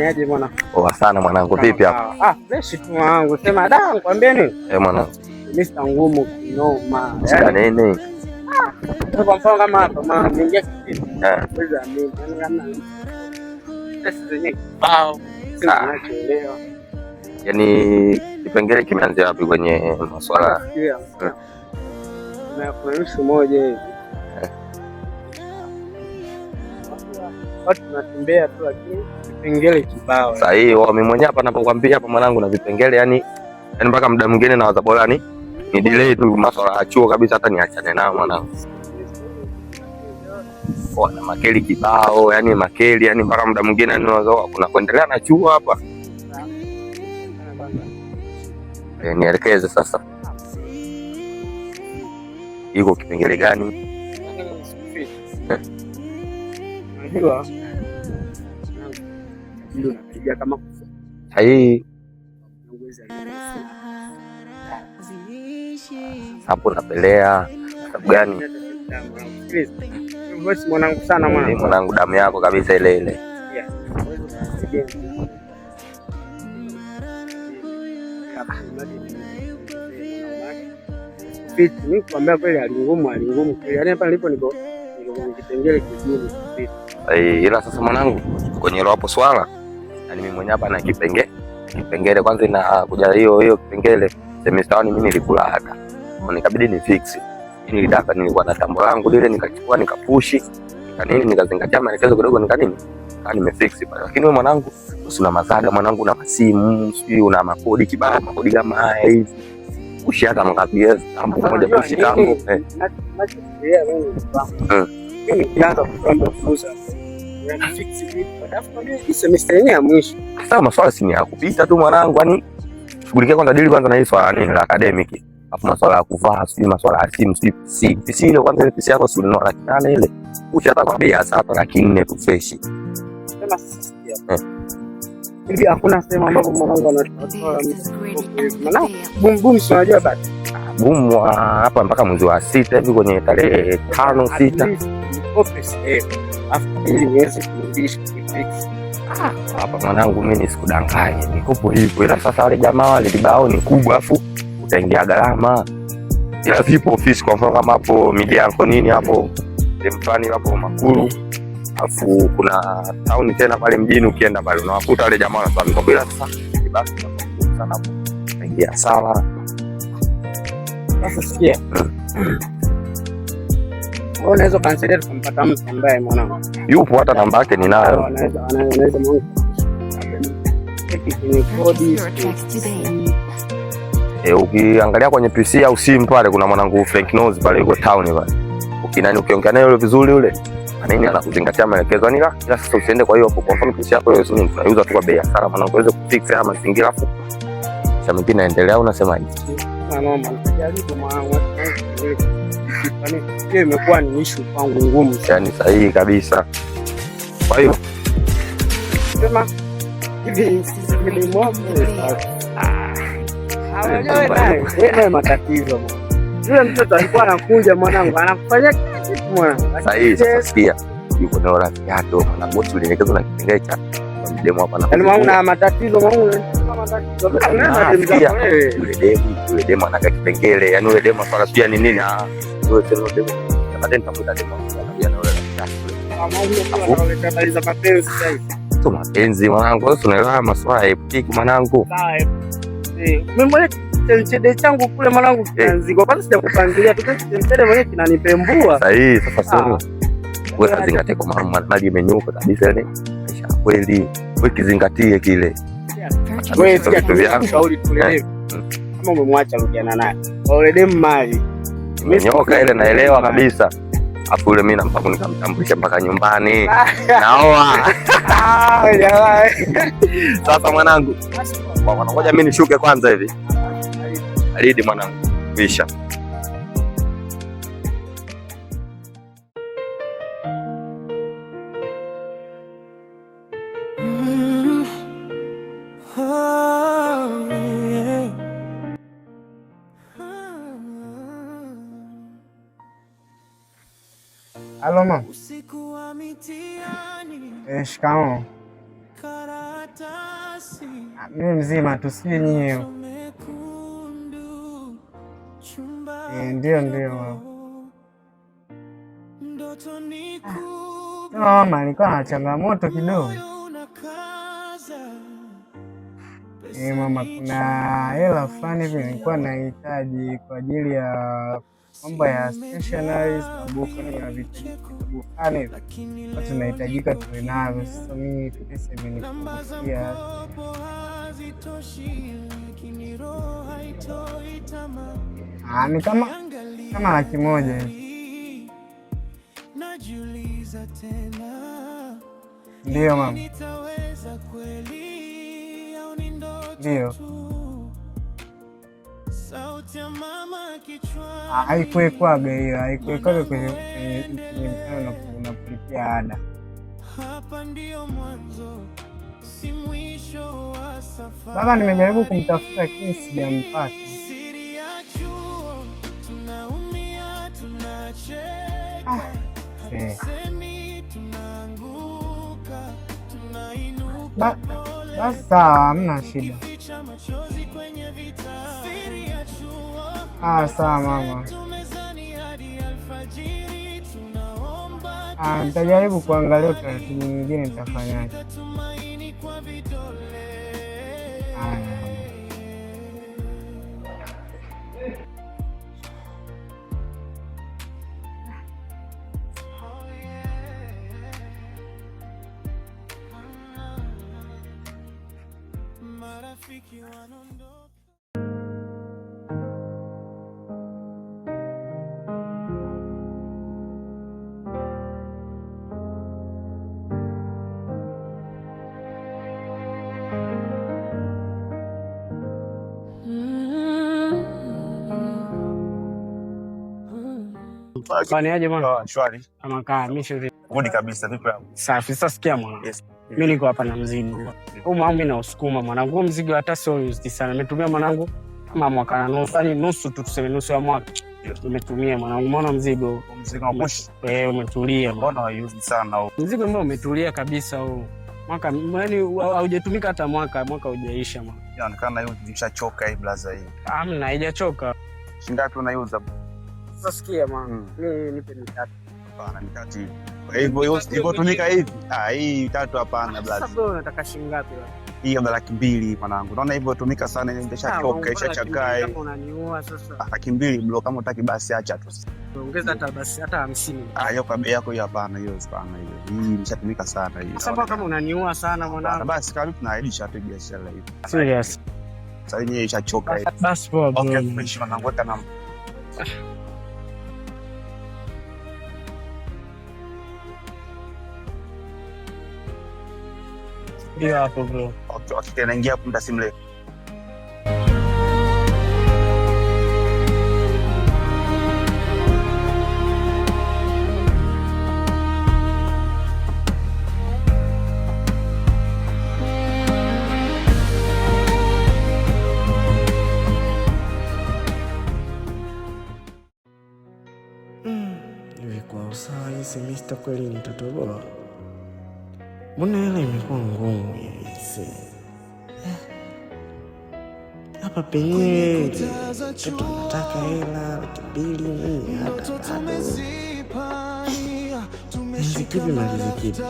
Niaje mwana? Poa sana mwanangu, vipi hapa? Ah, fresh tu mwanangu. Sema da, nikwambie nini? Eh, mwanangu. Mimi ngumu kinoma. Shida nini? Ah, kwa mfano kama hapa mwanangu niingia kipindi. Eh. Wewe amini. Yaani kama sasa zenyewe kibao. Sina ninachoelewa. Yaani kipengele kimeanzia wapi kwenye masuala? Na kuna issue moja hivi. Watu tunatembea tu lakini vipengele kibao. Sasa hii mimi mwenyewe hapa napokuambia hapa mwanangu na vipengele yani yani mpaka muda mwingine nawaza bora ni delay tu masuala ya chuo kabisa, hata niachane nao mwanangu. Na makeli kibao, yani makeli yani mpaka muda mwingine yani nawaza kuna kuendelea na chuo hapa. Nielekeze sasa. Iko kipengele gani? Unajua ndio napiga kama hii hapo napelea sababu gani? Mwanangu sana mwanangu, mwanangu, damu yako kabisa ile ile. Mimi kuambia kweli, hali ngumu, hali ngumu kweli. Yaani hapa nilipo niko kipengele kigumu. Ila sasa mwanangu, kwenye hilo hapo swala, yani mimi mwenyewe hapa na kipengele kwanza inakuja hiyo hiyo kipengele semester 1 mimi nilikula ada. Nikabidi ni fix. Mimi nilitaka nilikuwa na tambo langu lile nikachukua nikapushi, nika nini nikazingatia maelekezo kidogo nika nini? Nika nimefix pale. Lakini wewe mwanangu, usina mazaga mwanangu, una masimu, sijui una makodi kibao, makodi kama haya hivi. Pushi hata mkabia tambo moja pushi tambo. Mimi nilianza kupanga kuuza. Semester yenyewe ya mwisho. Sasa maswala si ni ya kupita tu mwanangu, yani shughulikia kwanza dili kwanza na hii swala nini la academic. Alafu maswala ya kuvaa, sijui maswala ya simu, sijui PC. PC ile kwanza ile PC yako si ulinunua 800,000 ile. Ucha hata kwa bei ya sasa 400,000 tu fresh. Sema sasa. Hivi hakuna sehemu ambapo mwanangu anatoa mwanangu boom boom, si unajua basi. Boom hapa mpaka mwezi wa 6 hivi kwenye tarehe 5 6. Hapa mwanangu mimi nisikudanganye, mikopo ipo, ila sasa wale jamaa wale libao ni kubwa, afu utaingia gharama. Ila zipo ofisi, kwa mfano kama hapo Midianko nini hapo sehemu fulani hapo Makulu, afu kuna town tena pale mjini, ukienda pale unawakuta wale jamaa wanatoa mikopo, ila sasa basi sana hapo utaingia sawa. Sasa sikia, unaweza kanisaidia tukampata mtu ambaye mwanangu yupo, hata namba yake ninayo. Anaweza mwanangu kwenye kodi. Ukiangalia kwenye PC au simu pale kuna mwanangu Frank Knows pale yuko town pale. Ukinani ukiongea naye yule vizuri yule, nini anakuzingatia maelekezo. Yani ila sasa usiende kwa hiyo hapo, kwa mfano PC yako hiyo simu tunaiuza tu kwa bei ya hasara mwanangu, uweze kufix haya mazingira afu sasa mingine naendelea, unasemaje? Mama, jaribu mwanangu. Hiyo imekuwa ni issue kwangu ngumu. Yaani sahihi kabisa. Kwa hiyo sema hivi wewe matatizo. Yule mtoto alikuwa anakuja mwanangu, anakufanyia kila kitu mwanangu. Sahihi, sasa sikia. Yuko na rafiki yake na bosi ulielekezwa na kipengele cha demu hapa na. Yaani mwanangu na matatizo mwanangu. Yule demu anaka kipengele, yani yule demu afara sijui ni nini. Yule tena demu. Baadaye nitamuita demu anakuja na yule rafiki yake. Sio mapenzi mwanangu, wewe unaelewa masuala ya epiki mwanangu. Mimi mwenyewe chemchede changu kule mwanangu kianziko. Kwanza sijakupangilia tu chemchede mwenyewe kinanipembua. Sahihi, sasa sio. Wewe zingatie kwa mali imenyooka kabisa yani. Maisha kweli. Wewe kizingatie kile. Wewe sikia tu shauri tule. Kama umemwacha rudiana naye. Wale demu mali. Imenyoka ile naelewa kabisa. Afu yule mimi nampa nikamtambulisha mpaka nyumbani. Naoa. Sasa mwanangu. Ngoja mimi nishuke kwanza hivi. Alidi mwanangu. Kuisha. Halo mama. Shikamoo. Mimi mzima tu, sijui nyie. Ndio ndio mama. Sema mama, alikuwa na changamoto kidogo. Mama, kuna hela fulani hivi nilikuwa nahitaji kwa ajili ya mambo ya stationery na buku na vitu fulani hivi tunahitajika tuwe navyo. Sasa mimi pesa imenipungukia. Ni kama 100,000 hivi. Ndio mama. Ndio. Haikuwekwaga hiyo, haikuwekwaga kwenye mfano unapolipia ada. Baba, nimejaribu kumtafuta lakini sijampata. Basi sawa, hamna shida. Sawa mama. Nitajaribu kuangalia utaratibu mwingine nitafanyaje. Haya. Kwani bwana? Shwari. Kama kaa mimi shuri. Good kabisa, vipi hapo? Safi. Sasa sikia mwana. Yes. Mimi niko hapa na mzigo. Huu mwanangu na usukuma mwanangu. Huu mzigo hata sio used sana. Nimetumia mwanangu kama mwaka na nusu, yani nusu tu, tuseme nusu ya mwaka. Nimetumia mwanangu. Umeona mzigo? Mzigo wa push. Umetulia. Mbona used sana huu? Mzigo ambao umetulia kabisa huu. Mwaka yani haujatumika hata mwaka, mwaka hujaisha mwana. Inaonekana hiyo imeshachoka hii blaza hii. Hamna, haijachoka. Shingapi unaiuza? Sasa sikia mwana. Mimi nipe mitatu. Hapana, mitatu hivi. Kwa hivyo hivyo tumika hivi. Hii tatu hapana blaza. Sasa wewe unataka shilingi ngapi bwana? Hii ya 200,000 mwanangu. Unaona hivyo tumika sana, imeshachoka, ishachakaa. Kama unaniua sasa. 200,000 bro, kama utaki basi acha tu. Ongeza hata basi hata 50. Hiyo kwa bei yako hiyo hapana, hiyo hapana hiyo. Hii imeshatumika sana hii. Sasa kama unaniua sana mwanangu. Basi kama tunaailisha tu biashara hii. Serious. Sasa yenyewe ishachoka hii. Basi poa bro. Okay, fresh mwanangu, weka namba. Hiyo hapo bro. Okay, okay, naingia hapo muda si mrefu. Hivi kwa usawa hii semester kweli nitatoboa? Mbona hela imekuwa ngumu hivi? Hapa penyewe mtoto anataka hela 200,000, mimi hata bado. Nianze kipi malize kipi?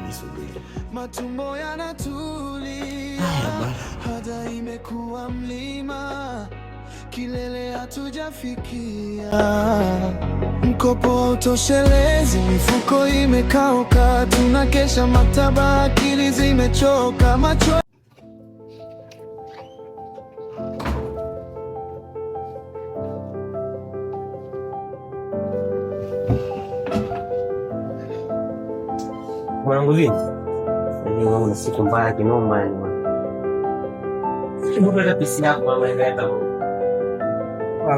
Nisubiri. Matumbo yanatulia, hada imekuwa mlima, kilele hatujafikia. Mkopo hautoshelezi, mifuko imekauka, tunakesha maktaba, akili zimechoka, macho Mwanangu vipi? Yaani wewe una siku mbaya kinoma yani bwana. Hebu leta PC yako mama ileta.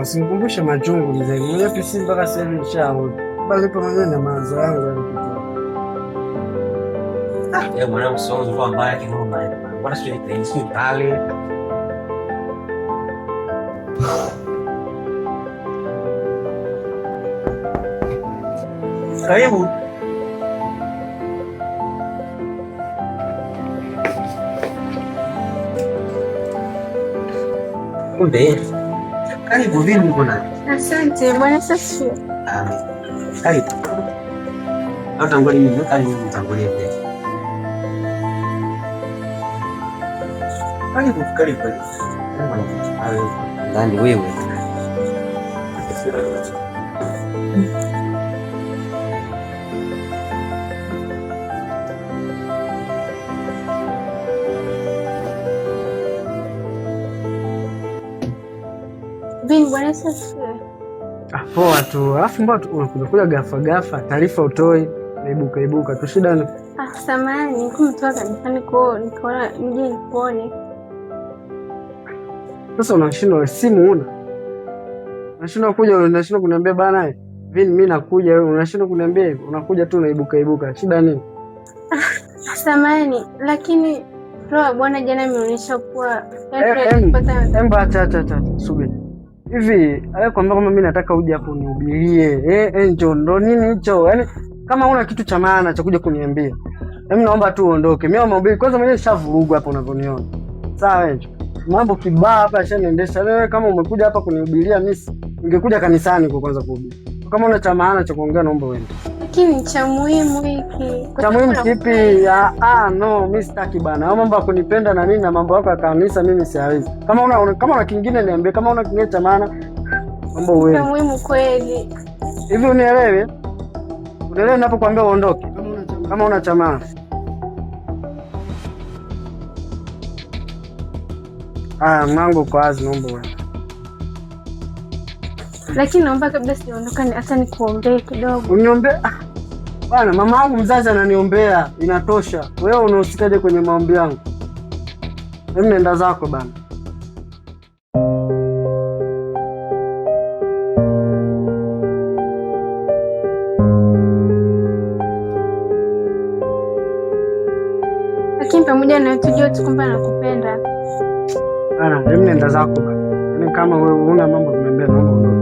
Usinikumbushe machungu mzee. Mwenye PC mpaka sasa hivi nishaona. Bali ipo mwenyewe na mawazo yangu yalipita. Ya mwanangu sio kwa mbaya kinoma yani bwana. Bwana sio ni sio pale. Karibu. Kumbe. Karibu vipi mbona? Asante bwana sasa. Ah. Karibu. Au tangulie mimi, au mimi nitangulie mbele. Karibu, karibu. Ndani wewe. Bwana sasa. Ah, poa tu. Alafu mbona unakuja gafa gafa, taarifa utoi, naibuka ibuka tu, shida ni? Ah, samahani, nilikuwa nimetoka kanisani kwao nikaona nije nikuone. Sasa unashindwa simu una. Unashindwa kuja, unashindwa kuniambia bana, Vin mimi nakuja, wewe unashindwa kuniambia hivyo, unakuja tu unaibuka ibuka. Shida nini? Ah, samahani, lakini roho Bwana jana ameonyesha kuwa Emba acha acha acha, subiri. Hivi alikwambia kwamba mimi nataka uje hapo unihubirie. Njoo ndo nini hicho? Yaani kama una kitu cha maana cha kuja kuniambia, mimi naomba tu uondoke. Mimi mahubiri kwanza mwenyewe nishavurugwa hapa unavyoniona. Sawa Enjo. Mambo kibaa hapa yashaniendesha. Wewe kama umekuja hapa kunihubiria mimi, ningekuja kanisani kwa kwanza kuhubiri. Kama una cha maana cha kuongea naomba uende. Lakini cha muhimu hiki. Cha muhimu kipi? No, mimi sitaki bana. Hayo mambo ya kunipenda na nini na mambo yako ya kanisa mimi siawezi. Kama una kingine niambie, kama una kingine cha maana mambo uende. Cha muhimu kweli. Hivi unielewe? Unielewe ninapokuambia uondoke? Kama una cha maana. Ah, mlango uko wazi, naomba uende. Lakini naomba kabla sijaondoka hata nikuombee kidogo. Uniombee? Bwana, mama yangu mzazi ananiombea, inatosha. Wewe unahusikaje kwenye maombi yangu? Mimi nenda zako bana. Lakini pamoja na tujue tu kwamba nakupenda. Bana, mimi nenda zako bana. Yaani kama wewe una mambo kuniambia naomba.